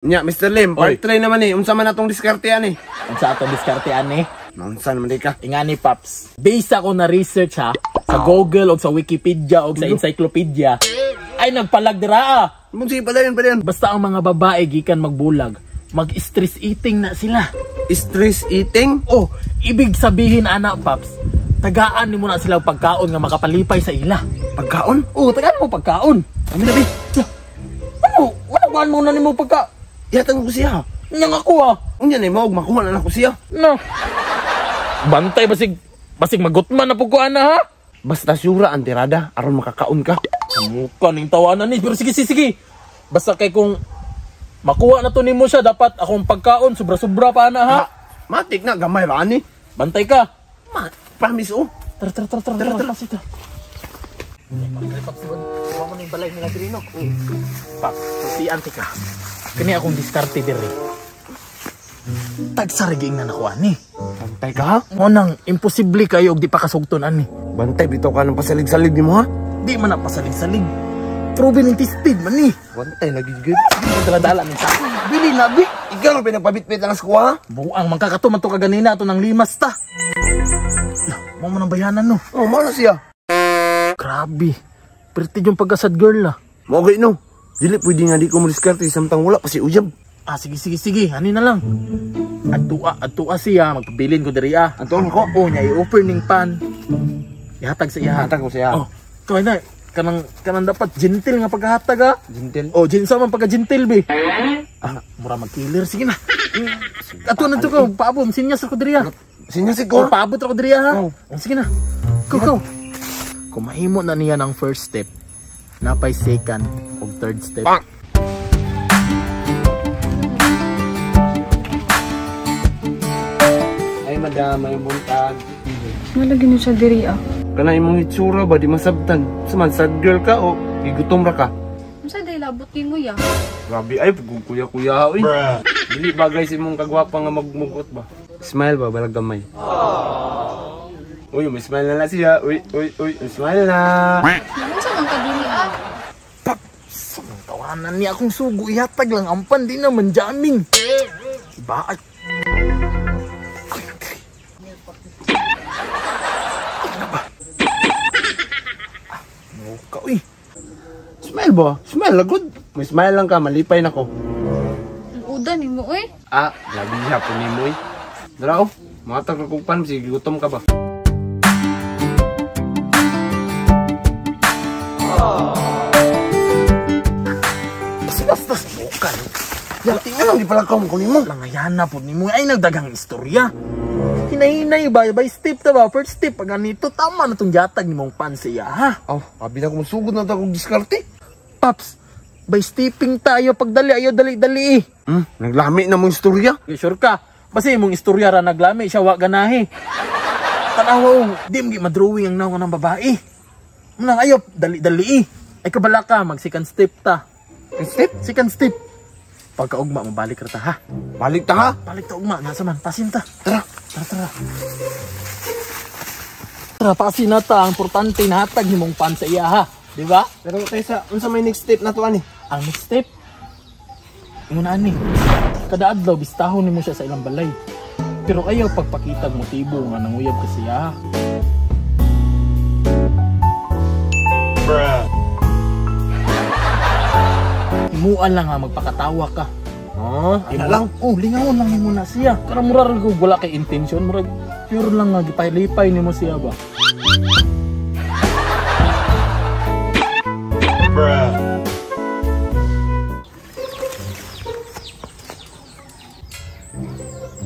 Nya, Mr. Lim, part 3 naman eh. Unsa man atong diskarte ani? Unsa atong diskarte ani? Unsa naman di ka? Ingani, Paps. Based ako na research ha, sa Google o sa Wikipedia o sa encyclopedia, ay nagpalag dira ah. Mun sige, padayon, padayon. Basta ang mga babae gikan magbulag, mag-stress eating na sila. Stress eating? Oh, ibig sabihin ana, Paps, tagaan nimo na sila og pagkaon nga makapalipay sa ila. Pagkaon? Oh, tagaan mo pagkaon. Ami na bi. Ano? Wala ba mo na nimo pagka? Yatang ko siya. Nyang ako ah. Unya ni mo makuha na nako siya. No. Bantay basig basig magutman na pud ko ana ha. Basta sura ang tirada aron makakaon ka. Muka ning tawanan ni pero sige sige sige. Basta kay kung makuha na to nimo siya dapat akong pagkaon sobra-sobra pa ana ha. Matik na gamay ra ani. Bantay ka. Ma, promise oh. Tara tara tara tara tara tara. Tara. Mo ning balay nila diri no. Pak, sultian ka. Kani akong diskarte diri. Tagsariging na nako ani. Bantay ka ha? Mo nang imposible kayo og di pa kasugton ani. Bantay bitaw ka ng pasalig-salig nimo ha? Di man na pasalig-salig. Proven and tested man ni. Bantay lagi gud. Dala-dala ni sa. Bili na bi. Ikaw ang pinagpabitbit ang skuha ha? Buang man kakato man to kaganina ato ng limas ta. Mo man ang bayanan no. Oh, mao na siya. Grabe. Perti yung pagka-sad girl ah. Mo gay no. Dili pwede nga di ko mo diskarte samtang wala pa si uyab. Ah, sige sige sige, ani na lang. Adtua, adtua siya, magpabilin ko diri ah. Adtuon ako. Oh, nya i-offer ning pan. Ihatag sa iya. Hatag ko siya. Oh, kay na kanang kanang dapat gentle nga paghatag ah. Gentle. Oh, gentle man pagka gentle be. Ah, mura mag-killer sige na. Ato na to ko, paabot sinyas ako diri ah. Sinyas Oh, ko. paabot ako diri ah. Oh. Oh, sige na. Go go. Kung mahimo na niya ng first step, napay second o third step. Pak. Ay madam, may buntag. Wala gino siya diri ah. Kana imong hitsura ba di masabtan? Saman sad girl ka o gigutom ra ka? Unsa day labot nimo ya? Grabe ay kuya-kuya oy. Dili bagay sa imong kagwapa nga magmugot ba. Smile ba balag gamay. Uy, may smile na lang siya. Uy, uy, uy, smile na. Unsa man ka diri ah? Paps, ang tawanan niya akong sugo ihatag lang ampan di naman jamming. Ba ay. Ano ba? Ah, muka uy. Smile ba? Smile la good. May smile lang ka, malipay na ko. Ang uda nimo oy. Ah, grabe siya po nimo eh. Dara oh, matag ra kog pan sige gutom ka ba? Basta muka. Yati nga lang di pala ko nimo. Langayana po nimo ay nagdagang istorya. Hinahinay ba by step ta ba? First step pag ganito tama na tong yatag nimong pan siya ha. Oh, abi na ko musugod na ta kog diskarte. Paps, by stepping tayo pagdali ayo dali-dali eh. Naglami na mong istorya. Sure ka? Basta imong istorya ra naglami siya wa ganahi. Tanawa oh, di mo madrawing ang naong ng babae. Munang ayo dali-dali eh. Ay kabala ka mag second step ta. Step? Second step. Pagkaugma mo balik ra ta ha. Balik ta ha. Balik ta ugma nasa man pasin ta. Tara. Tara tara. Tara pasin na ta, ang importante nahatag nimong pan sa iya ha. Di ba? Pero kaysa unsa may next step na to ani? Ang next step muna ani. Kada adlaw bistahon nimo siya sa ilang balay. Pero ayaw pagpakitag motibo nga nanguyab ka siya. Bruh. Imuan lang ha, magpakatawa ka. Oh, Imo lang. Oh, lingawon lang nimo na siya. Pero mura ra ko wala kay intention, murag pure lang nga gipalipay nimo siya ba. Bruh.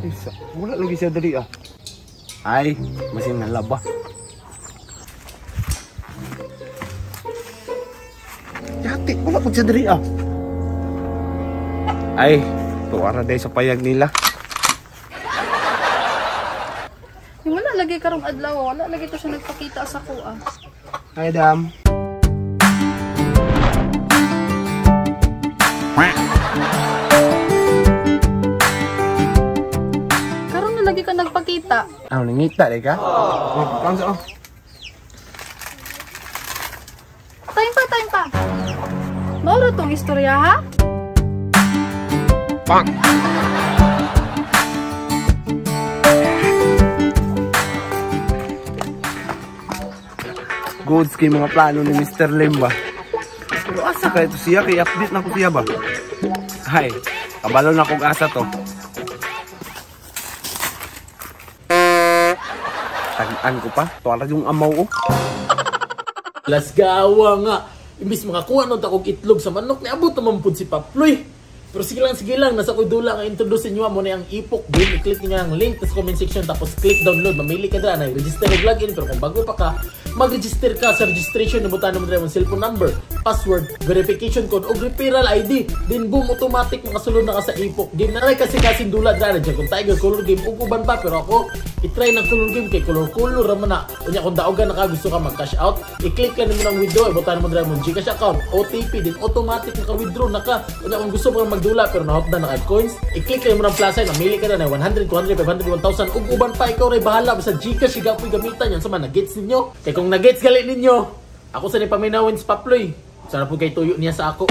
Isa, wala lagi siya dali ah. Ay, masin nalaba. Yati, wala po siya dali ah. Ay, tuwara day sa payag nila. Yung wala lagi karong adlaw, wala lagi to siya nagpakita sa kuha. Hi, dam. Karon na lagi ka nagpakita. Ano, nangita day ka? Oh, kaon sa oh. Time pa, time pa. Mauro tong istorya ha? Goods kay mga plano ni Mr. Lim ba? Pero asa kay to siya? Kay update na ko siya ba? Hay, kabalo na kog asa to. Tagaan ko pa. Tuwala yung amaw ko. Lasgawa nga. Imbis makakuha nun akong itlog sa manok, niabot naman pud si Paploy. Pero sige lang, nasa ko'y dula nga introduce inyo mo na ang epok game. I-click niyo ang link sa comment section tapos click download. Mamili ka dra na register o login, pero kung bago pa ka, mag-register ka. Sa registration nibutan mo dra imong cellphone number, password, verification code ug referral ID. Then boom, automatic makasulod na ka sa epok game. Naray kasi kasing dula dra na dyan kung Tiger Color Game ug uban pa, pero ako i-try ng color game kay color-color ra man na. Unya kung daogan na ka gusto ka mag-cash out, i-click lang nimo ng withdraw, ibutan mo dra imong GCash account, OTP, din automatic naka-withdraw na ka. Unya kung gusto mo magdula pero nahotdan na kag coins, i-click lang mo ng plus sign, mamili ka na ng 100, 200, 500, 1,000 ug uban pa. Ikaw ray bahala basta GCash igapoy gamitan yan sa man na-gets ninyo. Kay kung na-gets gali ninyo, ako sa ni paminawin si Paploy. Sana po kay tuyo niya sa ako.